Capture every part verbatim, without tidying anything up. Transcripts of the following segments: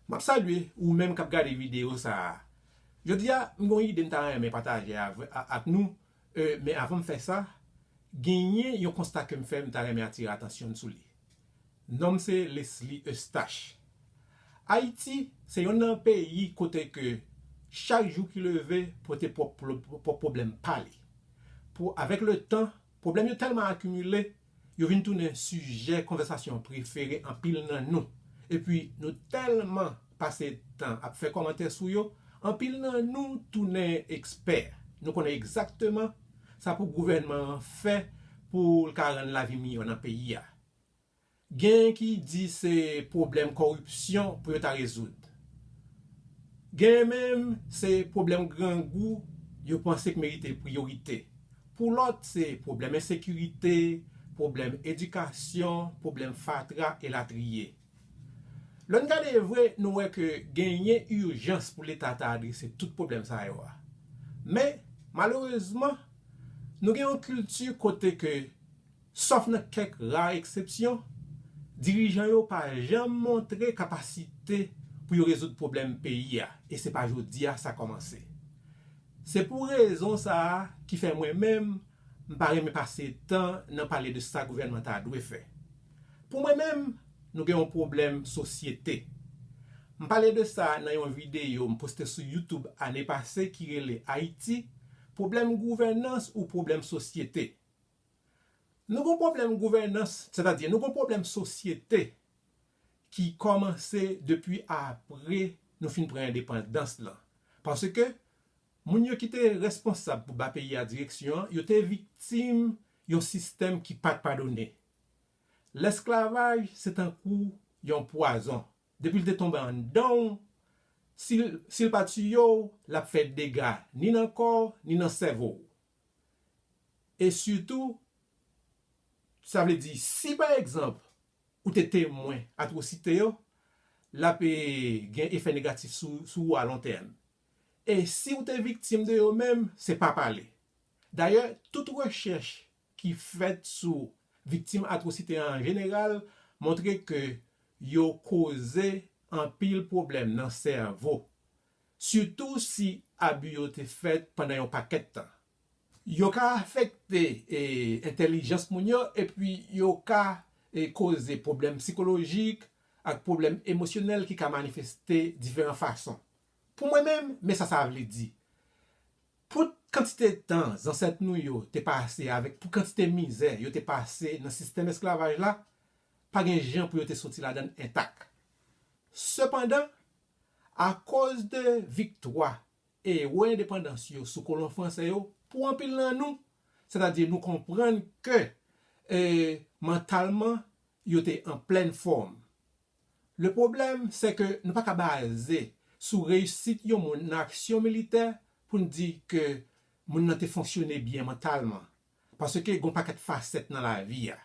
M ap salye ou menm k ap gade videyo sa a. Jodi a, m gen yon ide m ta renmen pataje avè- a- ak nou, e, men avan m fè sa, genyen yon konsta ke m fè, m ta renmen atire atansyon n sou li. Non m se Leslie Eustache. Ayiti se yonn nan peyi kote ke chak jou ki leve pote pwòp plo- pwòp pwoblèm pa li. Pou, avèk letan, pwoblèm yo tèlman akimile, yo vin tounen sijè konvèsasyon prefere anpil nan nou. Epi, nou tèlman pase tan ap fè kòmantè sou yo, anpil nan nou tounen ekspè. Nou konnen egzakteman sa pou gouvènman an fè pou l ka rann lavi miyò nan peyi a. Genyen ki di se pwoblèm kòripsyon pou yo ta rezoud. Genyen menm, se pwoblèm grangou yo panse k merite priyorite. Pou lòt, se pwoblèm ensekirite, pwoblèm edikasyon, pwoblèm fatra, elatriye. Lè n gade vre, nou wè ke genyen ijans pou Leta ta adrese tout pwoblèm sa yo a. Men, malerezman, nou gen yon kilti kote ke, sòf nan kèk ra eksepsyon, dirijan yo pa janm montre kapasite pou yo rezoud pwoblèm peyi a, e se pa jodi a sa kòmanse. Se pou rezon sa a ki fè mwen menm, m pa renmen pase tan nan pale de sa gouvènman ta dwe fè. Pou mwen menm, nou gen yon pwoblèm sosyete. M pale de sa nan yon videyo m poste sou YouTube ane pase ki rele Ayiti, pwoblèm gouvènans ou pwoblèm sosyete. Nou gen yon pwoblèm gouvènans, sètadi nou gen yon pwoblèm sosyete ki kòmanse depi apre nou fin pran endepandans lan. Paske moun yo ki te responsab pou ba peyi a direksyon an, yo te viktim yon sistèm ki pa t padone. Lesklavaj se tankou yon pwazon. Depi l te tonbe anndan w, si l, si l pa tiye w, l ap fè dega ni nan kò w, ni nan sèvo w. E sitou, sa vle di, si pa egzanp, ou te temwen atwosite yo, l ap, e, gen efè negatif sou, sou ou a lon tèm. E si w te viktim de yo menm, se pa pale. Dayè, tout rechèch ki fèt sou viktim atwosite an jeneral montre ke yo koze anpil pwoblèm nan sèvo, sitou si abi yo te fèt pandan yon pakèt tan. Yo ka afekte, e, entèlijans moun yo, epi yo ka, e, koze pwoblèm sikolojik ak pwoblèm emosyonèl ki ka manifeste diferan fason. Pou mwen menm, men sa sa vle di. Pou kantite tan zansèt nou yo te pase avèk pou kantite mizè yo te pase nan sistèm esklavaj la, pa gen jan pou yo te soti ladan l entak. Sepandan, akoz de viktwa ewo endepandans yo sou kolon fransè yo, pou anpil nan nou, sètadi nou konprann ke, e, mantalman, yo te an plèn fòm. Le pwoblèm, se ke nou pa ka baze sou reyisit yon moun nan aksyon militè pou n di ke moun nan te fonksyone byen mantalman. Paske gen yon pakèt fasèt nan lavi a.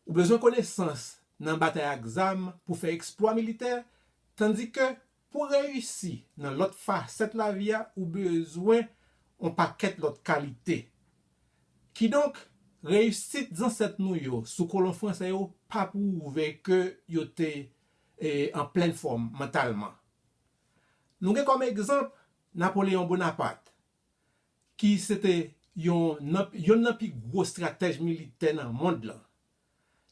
Ou bezwen konesans nan batay ak zam pou fè eksplwa militè, tandike pou reyisi nan lòt fasèt lavi a, ou bezwen yon pakèt lòt kalite. Kidonk, reyisit zansèt nou yo sou kolon fransè yo pa pwouve ke yo te, e, an plèn fòm mantalman. Nou gen kòm egzanp Napoleyon Bonaparte, ki se te yon nan, yonn nan pi gwo estratèj militè nan mond lan.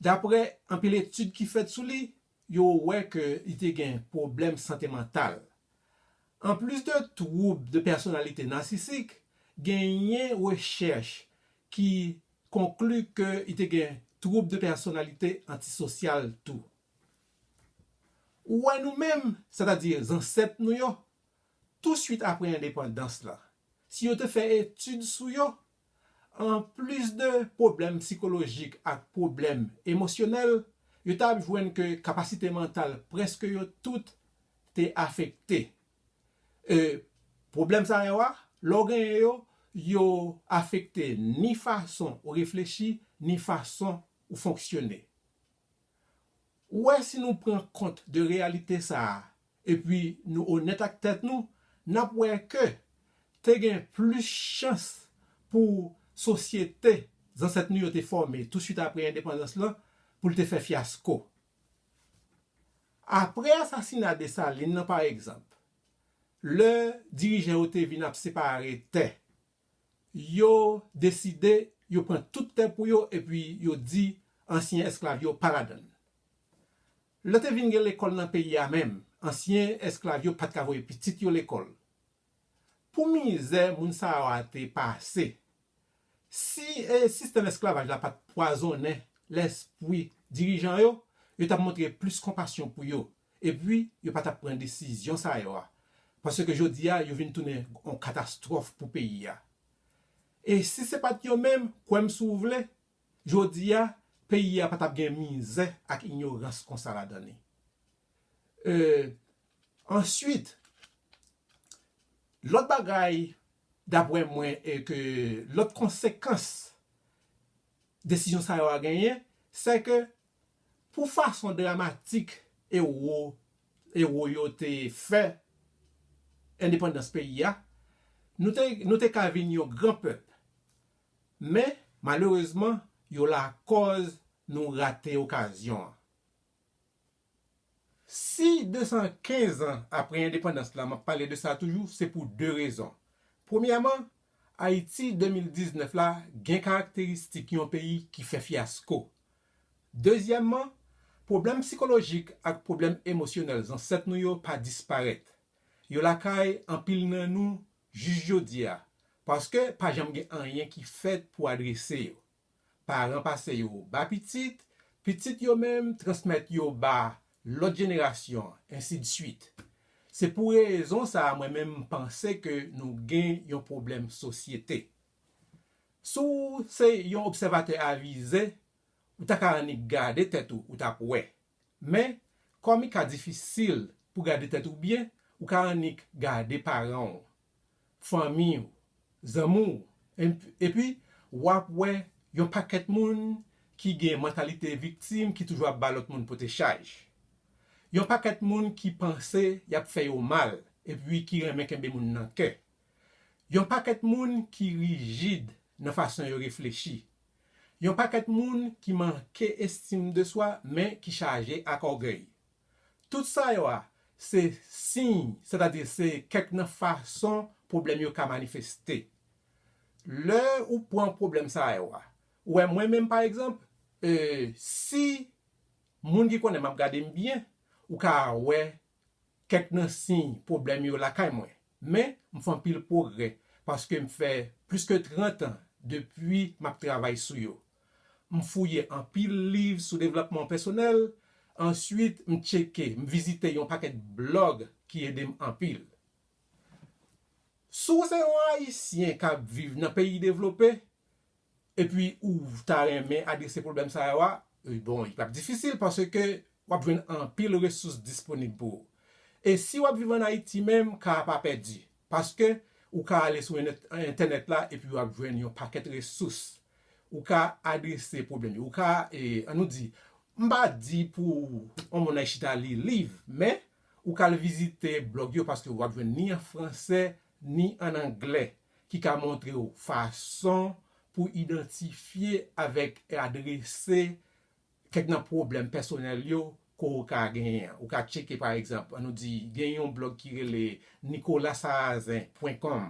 Daprè anpil etid ki fèt sou li, yo wè ke li te gen pwoblèm sante mantal. Anplis de twoub de pèsonalite nasisik, genyen rechèch ki konkli ke li te gen twoub de pèsonalite antisosyal tou. Ou wè nou menm, sètadi zansèt nou yo, touswit apre endepandans la, si yo te fè etid sou yo, anplis de pwoblèm sikolojik ak pwoblèm emosyonèl, yo t ap jwenn ke kapasite mantal prèske yo tout te afekte. E pwoblèm sa yo a, lè w genyen yo, yo afekte ni fason ou reflechi, ni fason ou fonksyone. Ou wè, si nou pran kont de reyalite sa a, epi nou onèt ak tèt nou, n ap wè ke te gen plis chans pou sosyete zansèt nou yo te fòme touswit apre endepandans lan pou l te fè fyasko. Apre asasina Desalin nan, pa egzanp, lè dirijan yo te vin ap separe tè, yo deside yo pran tout tè pou yo epi yo di ansyen esklav yo pa ladan l. Lè te vin gen lekòl nan peyi a menm, ansyen esklav yo pa t ka voye pitit yo lekòl. Pou mizè moun sa yo a te pase, si e, sistèm esklavaj la pa t pwazonnen lespri dirijan yo, yo t ap montre plis konpasyon pou yo, epi yo pa t ap pran desizyon sa yo a. Paske jodi a, yo vin tounen yon katastwòf pou peyi a. E si se pa t yo menm, kwè m si w vle, jodi a, peyi a pa t ap gen mizè ak inyorans konsa ladan li. E, answit, lòt bagay, daprè mwen, e ke lòt konsekans desizyon sa yo a genyen, se ke pou fason dramatik ewo, ewo yo te fè endepandans peyi a, nou te, nou te ka vin yon gran pèp. Men, malerezman, yo lakòz nou rate okazyon an. Si de san kenz an apre endepandans la, m ap pale de sa toujou, se pou de rezon. Premyèman, Ayiti de mil diznèf la gen karakteristik yon peyi ki fè fyasko. Dezyèmman, pwoblèm sikolojik ak pwoblèm emosyonèl zansèt nou yo pa disparèt. Yo lakay anpil nan nou jis jodi a, paske pa janm gen anyen ki fèt pou adrese yo. Paran pase yo ba pitit, pitit yo menm transmèt yo ba lòt jenerasyon, ensidswit. Se pou rezon sa a mwen menm m panse ke nou gen yon pwoblèm sosyete. Si w se yon obsèvatè avize, ou ta ka annik gade tèt ou, ou t ap wè. Men, kòm li ka difisil pou gade tèt ou byen, ou ka annik gade paran w, fanmi w, zanmi w, enp- epi w ap wè yon pakèt moun ki gen mantalite viktim ki toujou ap ba lòt moun pote chaj. Yon pakèt moun ki panse y ap fè yo mal, epi ki renmen kenbe moun nan kè. Yon pakèt moun ki rijid nan fason yo reflechi. Yon pakèt moun ki manke estim de swa, men ki chaje ak ògèy. Tout sa yo a, se siy, sètadi se kèk nan fason pwoblèm yo ka manifeste. Lè ou pran pwoblèm sa yo a, ou wè mwen menm pa egzanp, e, si moun ki konnen m ap gade m byen, ou ka wè kèk nan siy pwoblèm yo lakay mwen. Men, m fè anpil pwogrè, paske m fè plis ke trant an depi m ap travay sou yo. M fouye anpil liv sou devlòpman pèsonèl, answit, m tcheke, m vizite yon pakèt blòg ki ede m anpil. Si w se yon Ayisyen k ap viv nan peyi devlope, epi ou ta renmen adrese pwoblèm sa yo a, e, bon, li p ap difisil paske w ap jwenn anpil resous disponib pou ou. E si w ap viv ann Ayiti menm, ka a pa pèdi, paske ou ka ale sou enèt- entènèt la epi w ap jwenn yon pakèt resous. Ou ka adrese pwoblèm yo. Ou ka, e, ann nou di, m pa di pou yon moun al chita li liv, men ou ka al vizite blòg yo paske w ap jwenn ni an fransè, ni an anglè, ki ka montre w fason pou idantifye avèk adrese kèk nan pwoblèm pèsonèl yo ke w ka genyen an. Ou ka tcheke, pa egzanp, ann nou di, gen yon blòg ki rele nicolas sarrazin pwen kòm,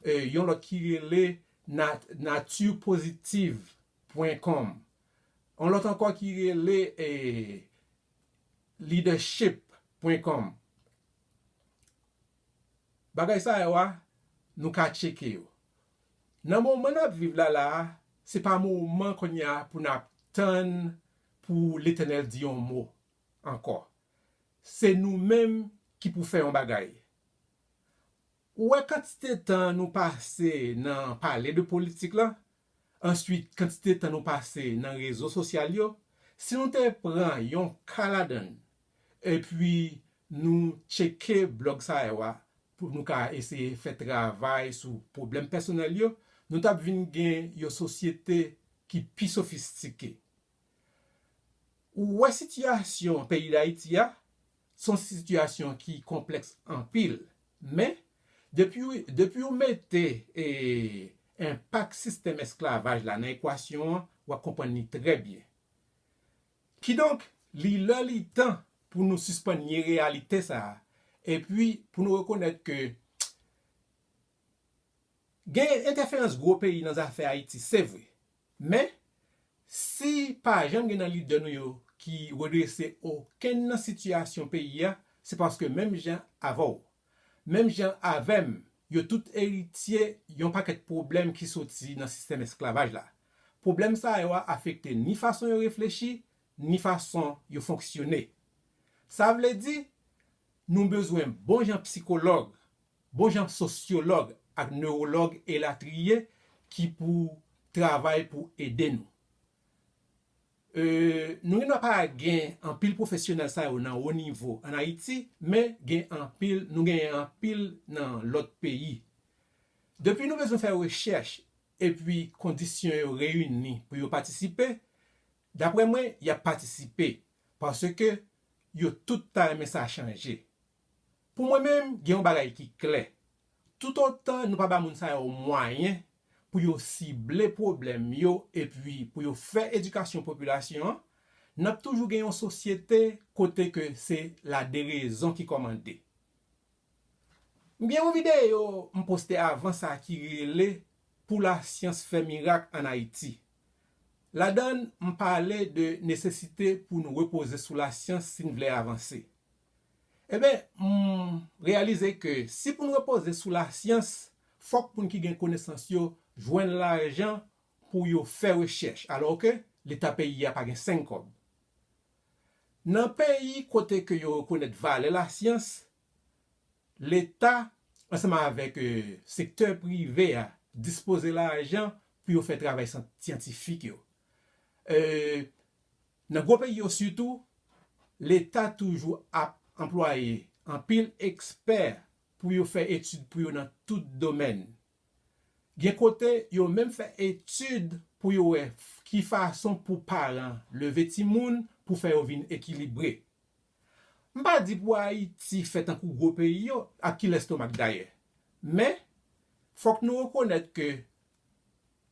e, yon lòt ki rele nat- nature positive pwen kòm, yon lòt ankò ki rele, e, leadership pwen kòm. Bagay sa yo a, nou ka tcheke yo. Nan moman n ap viv la la a, se pa moman kounye a pou n ap tann pou Letènèl di yon mo ankò. Se nou menm ki pou fè yon bagay. Ou wè kantite tan nou pase nan pale de politik la, answit kantite tan nou pase nan rezo sosyal yo, si nou te pran yon ka ladan l, epi nou tcheke blòg sa yo a, pou nou ka eseye fè travay sou pwoblèm pèsonèl yo, nou t ap vin gen yon sosyete ki pi sofistike. Ou wè sitiyasyon peyi Dayiti a, se yon sitiyasyon ki konplèks anpil. Men, depi w, depi w mete, e, enpak sistèm esklavaj la nan ekwasyon an, w ap konprann li trè byen. Kidonk, li lè li tan pou nou sispann nye reyalite sa a, epi pou nou rekonèt ke gen entèferans gwo peyi nan zafè Ayiti, se vre. Men, si pa janm gen nan lidè nou yo ki redrese okenn nan sitiyasyon peyi a, se paske menm jan avè w, menm jan avè m, yo tout eritye yon pakèt pwoblèm ki soti nan sistèm esklavaj la. Pwoblèm sa yo a afekte ni fason yo reflechi, ni fason yo fonksyone. Sa vle di, nou bezwen bon jan sikològ, bon jan sosyològ ak newològ elatriye ki pou travay pou ede nou. E, nou gen dwa pa gen anpil pwofesyonèl sa yo nan wo nivo ann Ayiti, men gen anpil, nou genyen anpil nan lòt peyi. Depi nou bezwen fè rechèch epi kondisyon yo reyini pou yo patisipe, daprè mwen, y ap patisipe, paske yo tout ta renmen sa chanje. Pou mwen menm, gen yon bagay ki klè. Toutotan nou pa ba moun sa yo mwayen pou yo sible pwoblèm yo epi pou yo fè edikasyon popilasyon an, n ap toujou gen yon sosyete kote ke se laderezon ki kòmande. M gen yon videyo m poste avan sa ki rele Pou lasyans fè mirak ann Ayiti. Ladan l, m pale de nesesite pou nou repoze sou lasyans si n vle avanse. Eben, m reyalize ke si pou n repoze sou lasyans, fòk moun ki gen konesans yo jwenn lajan pou yo fè rechèch, alòske Leta peyi a pa gen senk kòb. Nan peyi kote ke yo rekonèt valè lasyans, Leta, ansanm avèk, e, sektè prive a, dispoze lajan pou yo fè travay san-, syantifik yo. E, nan gwo peyi yo sitou, Leta toujou ap anplwaye anpil ekspè pou yo fè etid pou yo nan tout domèn. Gen kote, yo menm fè etid pou yo wè f-, ki fason pou paran leve timoun pou fè yo vin ekilibre. M pa di pou Ayiti fè tankou gwo peyi yo, ak ki lèstomak dayè. Men, fòk nou rekonèt ke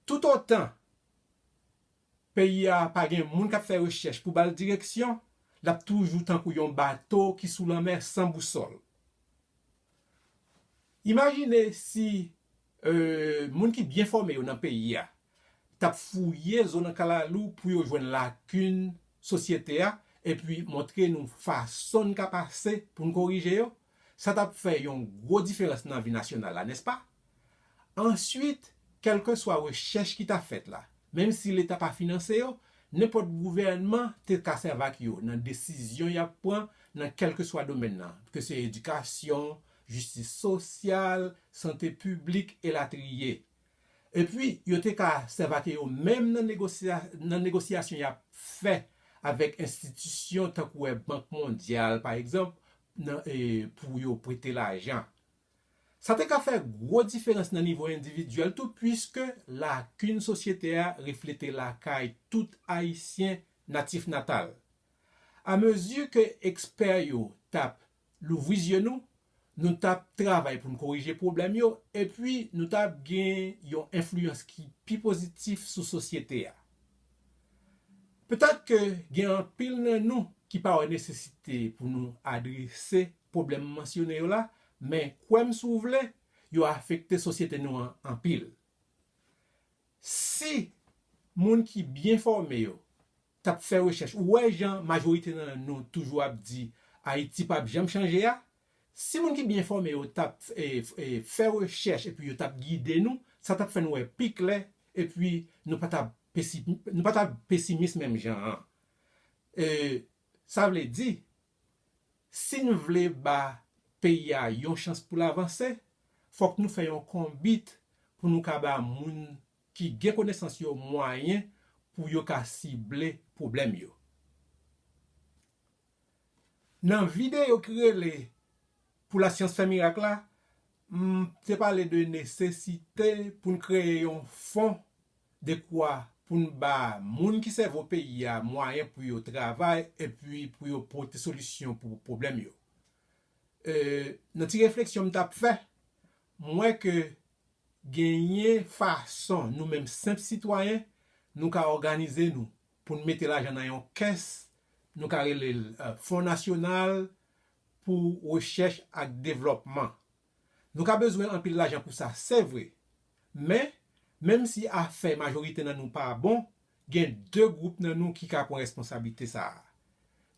toutotan peyi a pa gen moun k ap fè rechèch pou ba l direksyon, l ap toujou tankou yon bato ki sou lanmè san bousòl. Imajine si, e, moun ki byen fòme yo nan peyi a t ap fouye zo nan kalalou pou yo jwenn lakin sosyete a, epi montre nou fason n ka pase pou n korije yo, sa t ap fè yon gwo diferans nan vi nasyonal la, nèspa? Answit, kèlkeswa rechèch ki ta fèt la, menm si Leta pa finanse yo, nenpòt gouvènman te ka sèvi ak yo nan desizyon y ap pran nan kèlkeswa domèn nan, ke se edikasyon, jistis sosyal, sante piblik, elatriye. Epi, yo te ka sèvi ak yo menm nan negosya-, nan negosyasyon y ap fè avèk enstitisyon tankou wè Bank Mondyal, pa egzanp, nan, e, pou yo prete lajan. Sa te ka fè gwo diferans nan nivo endividyèl tou, piske lakin sosyete a reflete lakay tout Ayisyen natif natal. Amezi ke ekspè yo t ap louvri zye nou, nou t ap travay pou n korije pwoblèm yo, epi nou t ap gen yon enfliyans ki pi pozitif sou sosyete a. Petèt ke gen anpil nan nou ki pa wè nesesite pou nou adrese pwoblèm m mansyone yo la, men kwè m si w vle, yo afekte sosyete nou an anpil. Si moun ki byen fòme yo t ap fè rechèch, ou wè jan majorite nan nou toujou ap di Ayiti p ap janm chanje a, si moun ki byen fòme yo t ap, e, e, fè rechèch epi yo t ap gide nou, sa t ap fè n wè pi klè, epi nou pa t ap pesi-, nou pa t ap pesimis menm jan an. E, sa vle di, si n vle ba peyi a yon chans pou l avanse, fòk nou fè yon konbit pou nou ka ba moun ki gen konesans yo mwayen pou yo ka sible pwoblèm yo. Nan videyo ki rele Pou lasyans fè mirak la, m te pale de nesesite pou n kreye yon fon dekwa pou n ba moun ki sèvo peyi a mwayen pou yo travay epi pou yo pote solisyon pou pwoblèm yo. E, nan ti refleksyon m t ap fè, m wè ke genyen fason nou menm senp sitwayen, nou ka òganize nou pou n mete lajan nan yon kès nou ka rele l, eh, Fon Nasyonal pou Rechèch ak Devlòpman. Nou ka bezwen anpil lajan pou sa, se vre. Men, menm si afè majorite nan nou pa bon, gen de gwoup nan nou ki ka pran responsablite sa a.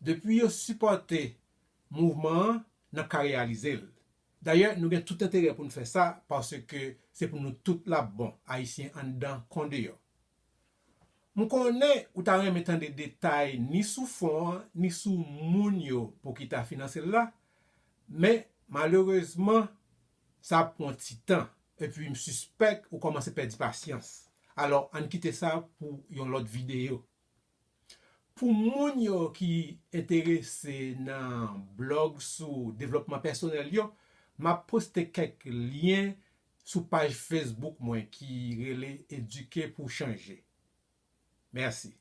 Depi yo sipòte mouvman an, n ap ka reyalize l. Dayè, nou gen tout enterè pou n fè sa, paske se pou nou tout l ap bon, Ayisyen anndan kon deyò. M konnen ou ta renmen tande detay ni sou fon an, ni sou moun yo pou ki ta finanse l la, men malerezman, sa ap pran ti tan, epi m sispèk ou kòmanse pèdi pasyans. Alò, ann kite sa pou yon lòt videyo. Pou moun yo ki enterese nan blòg sou devlòpman pèsonèl yo, m ap poste kèk lyen sou paj Facebook mwen ki rele Edike pou Chanje. Mèsi.